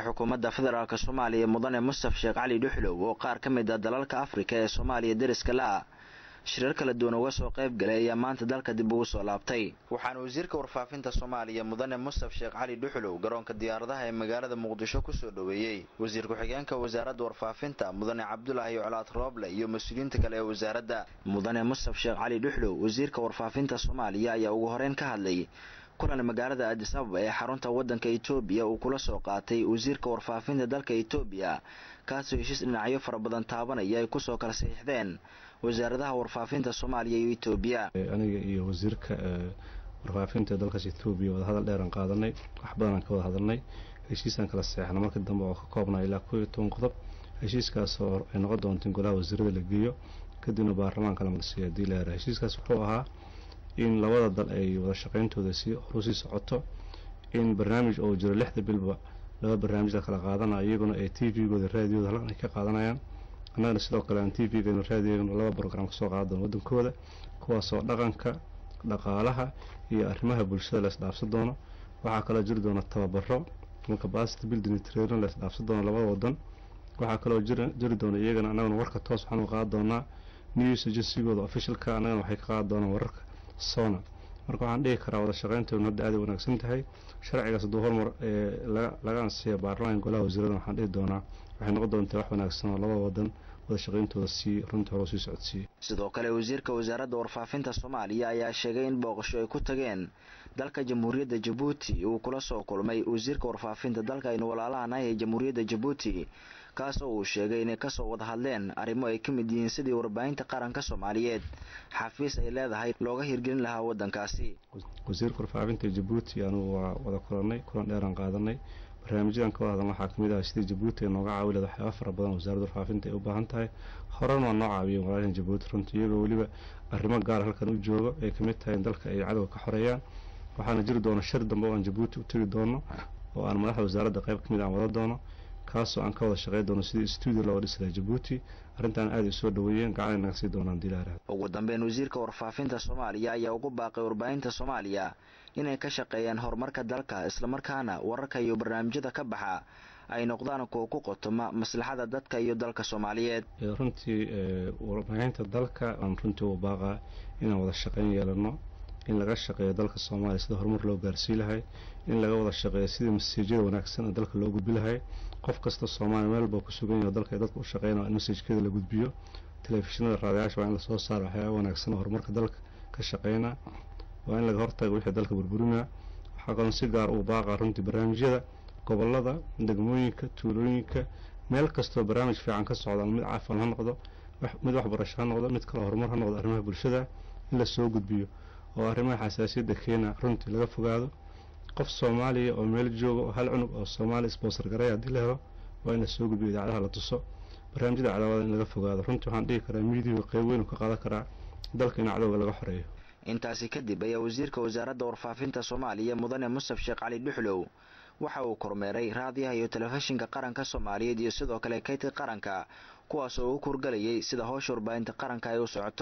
Xukuumadda Federaalk Soomaaliya Mudane Mustaf Sheekh Cali Dhuxlow oo qaar ka mid ah dalalka Afrika ee Soomaaliya deriska la-ah shirar kala duwan uga soo qayb galay ayaa maanta dalka dib ugu soo laabtay. Waxaana wasiirka warfaafinta Soomaaliya Mudane Mustaf Sheekh Cali Dhuxlow garoonka diyaaradaha ee magaalada Muqdisho kusoo dhoweeyey wasiir ku-xigeenka wasaaradda warfaafinta Mudane Cabdulaahi Colaad Rooble iyo mas-uuliyiinta kale ee wasaaradda. Mudane Mustaf Sheekh Cali Dhuxlow, wasiirka warfaafinta Soomaaliya, ayaa ugu horeyn ka hadlay kulan magaalada Addis Ababa ee xarunta waddanka Etoobiya uu kula soo qaatay wasiirka warfaafinta dalka Etoobiya, kaasoo heshiis dhinacyo fara badan taabanaya ay kusoo kala saxiixdeen wasaaradaha warfaafinta Soomaaliya iyo Etoobiya. Aniga iyo wasiirka warfaafinta dalkaas Etoobiya wadahadal dheeraan qaadanay, wax badanaan ka wada hadalnay, heshiisaan kala saxeexnay marka dambe oo ka koobnaa ilaa 11 qodob. Heshiiskaas oo ay noqon doonto in golaha wasiirada la geeyo, kadibna baarlamaanka la marsiiyo haddii la helo. Heshiiskaas wuxuu ahaa in labada dal ay wada shaqayntooda si horusii socoto, in barnaamij oo jiro 6da bilba laba barnaamij la kala qaadanayo, iyaguna ay TV-gooda, raadiyooda halkan ay ka qaadanayaan, annagana sidoo kale aan TV-gana, raadiyogana laba program kasoo qaadan doono waddankooda, kuwaasoo dhaqanka, dhaqaalaha iyo arrimaha bulshada la isdhaafsan doono. Waxaa kaloo jiri doona tababaro, capacity building training, la isdhaafsan doono labada wadan. Waxaa kaloo jiri doona iyagana annagana warka toos waxaanu qaadan doonaa news agencygooda officialka, annagana waxay ka qaadan doonaan wararka sona. Marka waxaan dhihi karaa wada shaqayntooduna hadda aad ay wanaagsan tahay. Sharcigaas hadduu horumar laga ansiyo baarlamaanka, golaha wasiirada, waxaan dhihi doonaa waxay noqon doontaa wax wanaagsan oo labada wadan wada shaqayntooda sii runtii hore sii socodsiiye. Sidoo kale wasiirka wasaaradda warfaafinta Soomaaliya ayaa sheegay in booqasho ay ku tageen dalka Jamhuuriyadda Jabuuti uu kula soo kulmay wasiirka warfaafinta dalka aynu walaalahanahay ee Jamhuuriyadda Jabuuti, kaas oo uu sheegay inay kasoo wada hadleen arrimo ay ka mid yihiin sidii warbaahinta qaranka Soomaaliyeed xafiis ay leedahay looga hirgelin lahaa waddankaasi. Wasiirka warfaafinta Jabuuti anugu waa wada kulanay, kulan dheeraan qaadanay. Barnaamijyadan ka wada hadlan waxaa kamid ah sidii Jabuuti ay nooga caawi lahayd waxyaaba fara badan wasaaradda warfaafinta ay u baahan tahay. Horena waa noo caawiyeen walaalahan Jabuuti runtii, iyagoo weliba arrimo gaar halkan u joogo ay kamid tahay in dalka ay cadowga ka xoreeyaan. Waxaana jiri doona shir dambe oo aan Jabuuti u tegi doono oo aan madaxda wasaaradda qayb kamid aan wada doono, kaasoo aan ka wada shaqey doono sidii stuudio looga dhisi lahaa Jabuuti. Arrintan aad ay soo dhaweeyeen, gacan naga sii doonaan dilaara. Ugu dambeyn wasiirka warfaafinta Soomaaliya ayaa ugu baaqay warbaahinta Soomaaliya inay ka shaqeeyaan horumarka dalka, islamarkaana wararka iyo barnaamijyada ka baxa ay noqdaan kuwa ku qotoma maslaxada dadka iyo dalka Soomaaliyeed. Runtii warbaahinta dalka aan runtii u baaqaa inaan wada shaqeyn yeelano, in laga shaqeeyo dalka Soomaaliya sida horumar loo gaarsii lahay, in laga wada shaqeeyo sidii message-yada wanaagsan ee dalka loo gudbi lahay. Qof kasta Soomaaliya meel baa ku sugan yahay dalka ay dadka u shaqeynaya in message-keeda la gudbiyo. Telefishinada, raadayaasha waa in lasoo saaro waxyaaba wanaagsan oo horumarka dalka ka shaqeyna, waa in laga hortago wixii dalka burburinaa. Waxaa kaloo si gaar uu baaqa runtii barnaamijyada gobolada, degmooyinka, tuulooyinka, meel kastoo barnaamij fiican ka socda, mid caafimaad ha noqdo, mid waxbarasho ha noqdo, mid kaloo horumar ha noqdo, arrimaha bulshada, in lasoo gudbiyo oo arrimaha xasaasiyadda keena runtii laga fogaado. Qof Soomaaliya oo meel jooga oo hal cunug oo Soomaaliya sponsor gareeya haddii la helo, waa in lasoo gudbiyo, idaacadaha la tuso. Barnaamijyada cadaawada in laga fogaado. Runtii waxaan dhihi karaa miidiyu qeyb weyn uu ka qaadan karaa dalka in cadowga laga xoreeyo. Intaasi kadib ayaa wasiirka wasaaradda warfaafinta Soomaaliya Mudane Mustaf Sheekh Cali Dhuxlow waxa uu kormeeray raadiyaha iyo telefishinka qaranka Soomaaliyeed iyo sidoo kale kaydka qaranka, kuwaas oo u kurgalayay sida howsha warbaahinta qaranka ay u socoto.